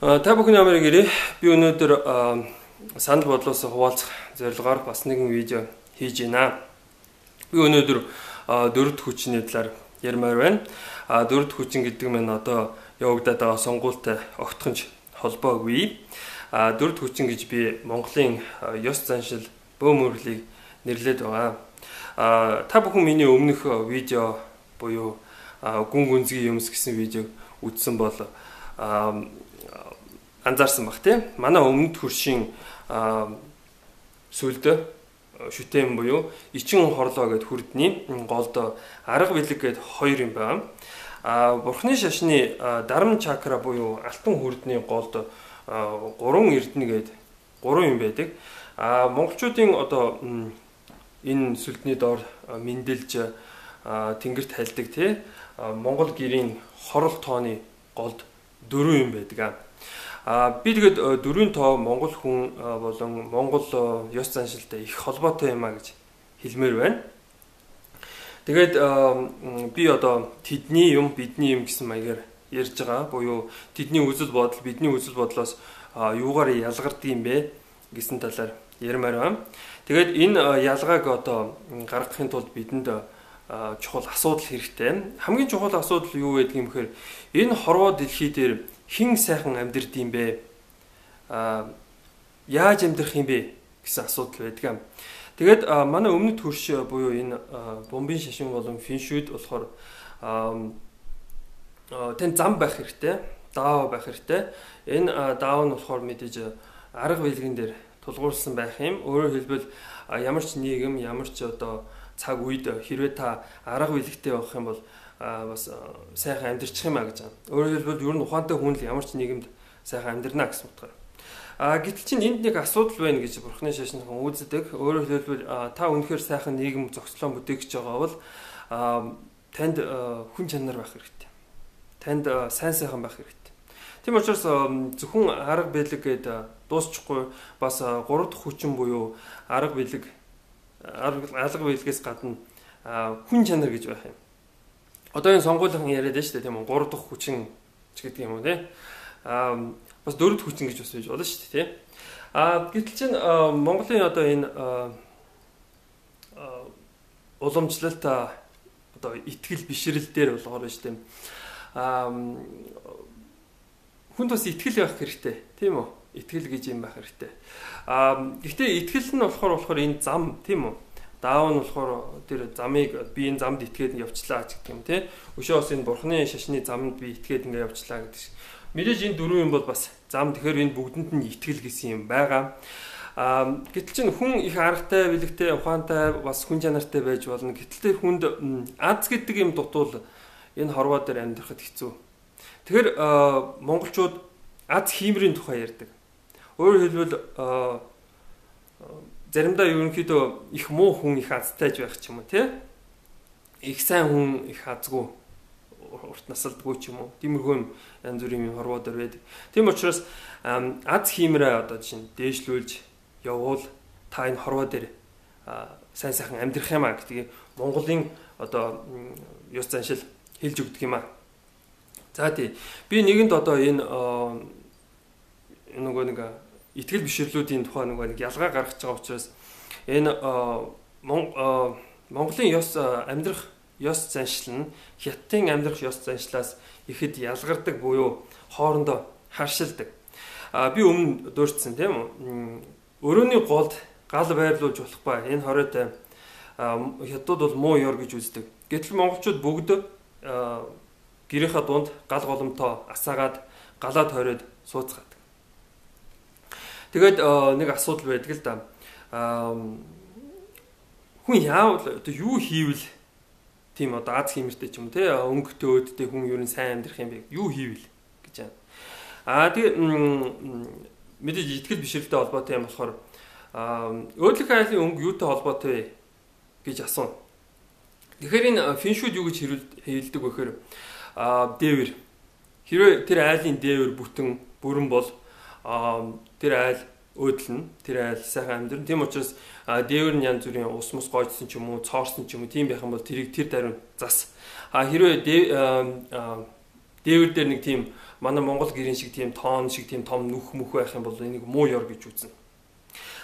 Та бүхэн ямар гэрээ би өнөөдөр санал бодлоос хуваалцах зорилгоор бас нэгэн видео хийж байна. Би өнөөдөр дөрөв дэх хүчний талаар ярмаар байна. Дөрөв дэх хүчин гэдэг нь одоо явагдаад байгаа сонгуультай огтхонч холбоогүй. Дөрөв дэх хүчин гэж би Монголын ёс заншил бөөмөрлийг нэрлээд байгаа. Та бүхэн миний өмнөх видео буюу гүн гүнзгий юмс гэсэн видеог үзсэн бол анзаарсан баг тийм. Манай өмнөд хөршийн сүлд шүтэн буюу ичин хорлоо гэд хүрдний голд арга бэлэг гэд хоёр юм байна. Бурхны шашны дарам чакра буюу алтан хүрдний голд гурван эрдэнэ гэд гурван юм байдаг. Монголчуудын одоо энэ сүлдний доор мэндэлж тэнгэрт хальдаг тий. Монгол гэрийн хорол тооны голд дөрвөн юм байдаг. Би тэгээд дөрвөн тоо Монгол хүн болон Монгол ёс заншилтай их холбоотой юм а гэж хэлмээр байна. Тэгээд би одоо тэдний юм, бидний юм гэсэн маягаар ярьж байгаа. Буюу тэдний үзэл бодол, бидний үзэл бодлоос юугаар ялгардаг юм бэ гэсэн талаар ярмаар байна. Тэгээд энэ ялгааг одоо гаргахын тулд бидэнд чухал асуудал хэрэгтэй. Хамгийн чухал асуудал юу гэдэг юм бэхээр энэ хорвоо дэлхий дээр хэн сайхан амьдрд юм бэ? Яаж амьдрах юм бэ гэсэн асуудал байдаг. Тэгээд манай өмнөд хөрш буюу энэ бомбын шашин болон фэншүйд болохоор тань зам байх хэрэгтэй, даав байх хэрэгтэй. Энэ даав нь болохоор мэдээж арга бэлгэн дээр тулгуурласан байх юм. Өөрөөр хэлбэл ямар ч нийгэм, ямар ч одоо цаг үед хэрвээ та арга бэлэгтэй байх юм бол бас сайхан амьдрчих юм а гэж байна. Өөрөөр хэлбэл ер нь ухаантай хүн л ямар ч нийгэмд сайхан амьдрна гэсэн утгаар. Гэтэл чинь энд нэг асуудал байна гэж Бурхны шашинхан үздэг. Өөрөөр хэлбэл та үнэхээр сайхан нийгэм зохицлон бүтээх гэж байгаа бол танд хүн чанар байх хэрэгтэй. Танд сайн сайхан байх хэрэгтэй. Тийм учраас зөвхөн арга бэлэг гээд дуусчихгүй бас гурав дахь хүчин буюу арга бэлэг алга бэлгээс гадна хүн чанар гэж байх юм. Одоо энэ сонгуулийн яриад байна шүү дээ, тийм үү? Гурав дахь хүчин ч гэдэг юм уу, тийм. Бас дөрөв дэх хүчин гэж бас байж болно шүү дээ, тийм. Гэтэл чинь Монголын одоо энэ уламжлалт одоо итгэл бишрэл дээр болохоор байна шүү дээ. Хүнд бас итгэл байх хэрэгтэй, тийм үү? Итгэл гэж юм байх хэрэгтэй. Гэхдээ итгэл нь болохоор энэ зам, тийм үү? Даав нь болохоор тэр замыг би энэ замд итгээд явчлаа гэдэг юм тий. Өшөө бас энэ Бурхны шашны замд би итгээд ингээ явчлаа гэдэг шиг. Мэдээж энэ дөрвөн юм бол бас зам, тэгэхээр энэ бүгдэнд нь итгэл гэсэн юм байгаа. Гэтэл чинь хүн их аргатай, бэлэгтэй, ухаантай, бас хүн чанартай байж болно. Гэтэл тэр хүнд аз гэдэг юм дутуул энэ хорвоо дээр амьдрахад хэцүү. Тэгэхээр монголчууд аз хиймрийн тухай ярьдаг. Өөрөөр хэлбэл заримдаа ерөнхийдөө их муу хүн их азтай байх ч юм уу тий. Их сайн хүн их азгүй урт насалдгүй ч юм уу. Тиймэрхүү юм янз бүрийн юм хорвоо дээр байдаг. Тийм учраас аз хиймрээ одоо чинь дээшлүүлж явуул та энэ хорвоо дээр сайн сайхан амьдрах юм а гэдгийг Монголын одоо ёс заншил хэлж өгдөг юм а. За тий. Би нэгэнд одоо энэ нөгөө нэг итгэл бишрлүүдийн тухай нөгөө нэг ялгаа гаргаж байгаа учраас энэ Монголын ёс амьдрах ёс заншил нь Хятадын амьдрах ёс заншлаас ихэд ялгардаг буюу хоорондоо харшилдаг. Би өмнө дурдсан тийм үү? Өрөөний голд гал байрлуулж болохгүй. Энэ хориотой хятадууд бол муу ёр гэж үздэг. Гэтэл монголчууд бүгд гэрийнхаа дунд гал голомтоо асаагаад галаа тойроод сууцгаадаг. Тэгээд нэг асуудал байдаг л да. Хүн яавал одоо юу хийвэл тийм одоо аз хиймэртэй ч юм уу те өнгөтэй өөдтэй хүн ер нь сайн амьдрах юм бэ? Юу хийвэл гэж байна. Тэгээ мэдээж итгэл бишрэлтэй холбоотой юм болохоор өөдлөх айлын өнгө юутай холбоотой вэ гэж асууна. Тэгэхээр энэ фэншүүд юу гэж хэлдэг вэ гэхээр дээвэр. Хэрвээ тэр айлын дээвэр бүтэн бүрэн бол тэр айл өөдлөн, тэр айл сайхан амьдрна. Тийм учраас дээвэр нь янз бүрийн ус мус гойдсон ч юм уу, цоорсон ч юм уу тийм байх юм бол тэрийг тэр даруй зас. Хэрвээ Дээвэр дээр нэг тийм манай Монгол гэрийн шиг тийм тоон шиг тийм том нүх мөх байх юм бол энийг муу ёр гэж үзнэ.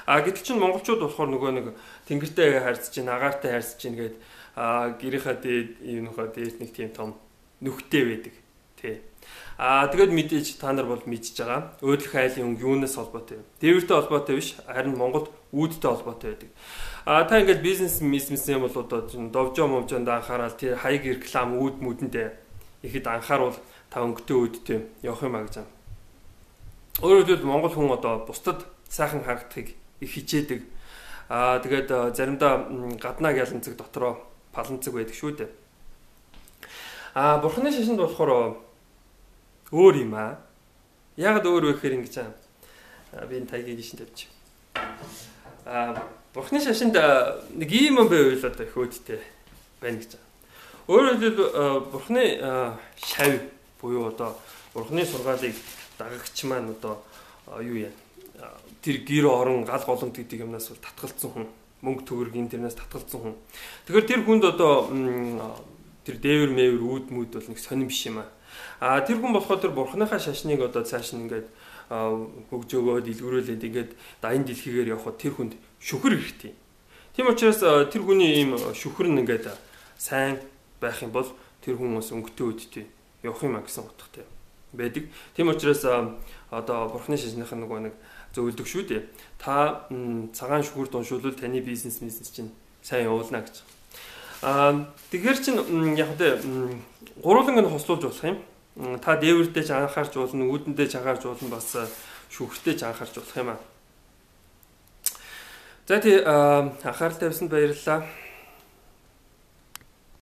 А гэтэл чинь монголчууд болохоор нөгөө нэг тэнгэртэй харьцаж чинь, агаартай харьцаж чинь гээд гэрийнхаа дээд юунхаа дээд нэг тийм том нүхтэй байдаг. Тэ. А тэгээд мэдээж та нар бол мэдж байгаа. Өөдлөх айлын өнгө юунаас холбоотой вэ? Дээвэртэй холбоотой биш, харин Монголд үүдтэй холбоотой байдаг. А та ингээд бизнес юм бол одоо довжоо момжоонд анхаарал, тэр хаяг реклам үүд мүдэндээ ихэд анхааруул та өнгөтэй үүдтэй явах юм а гэж байна. Өөрөөр хэлбэл Монгол хүн одоо бусдад сайхан харагдахыг их хичээдэг. Аа тэгээд заримдаа гаднаа гяланцэг дотроо паланцэг байдаг шүү дээ. Аа бурхны шашинд болохоор өөр юм аа. Яг өөр вэ гэхээр ингэж аа. Би энэ тайгийг шин тавьчих. Аа бурхны шашинд нэг ийм юм байвал одоо их өөдтэй байна гэж. Өөрөөр хэлбэл бурхны шав буюу одоо бурхны сургаалыг дагагч маань одоо юу яа тэр гэр орон гал голомт гэдэг юмнаас бол татгалцсан хүн, мөнгө төгрөгийн тэрнээс татгалцсан хүн. Тэгэхээр тэр хүнд одоо тэр дээвэр мэвэр үүд мүд бол нэг сонирн биш юм аа. А тэр хүн болохоор тэр бурхныхаа шашныг одоо цааш нь ингээд хөгжөөгөөд илгүүрүүлээд ингээд даян дэлхийгээр явхад тэр хүнд шүхэр хэрэгтэй. Тийм учраас тэр хүний ийм шүхэр нь ингээд сайн байх юм бол тэр хүн бас өнгөтэй үүдтэй явах юм а гэсэн утгатай байдаг. Тийм учраас одоо бурхны шашных нь нөгөө нэг зөвлөдөг шүү дээ. Та цагаан шүхэр дуншуулвал таны бизнес чинь сайн явуулна гэж. Аа тэгэхээр чин яг үгүй гурван нь хослуулж болох юм. Та дээвэрдээ ч анхаарч болно, үүдэндээ ч анхаарч болно, бас шүхэртээ ч анхаарч болох юм аа. За тий анхаарал тавьсанд баярлалаа.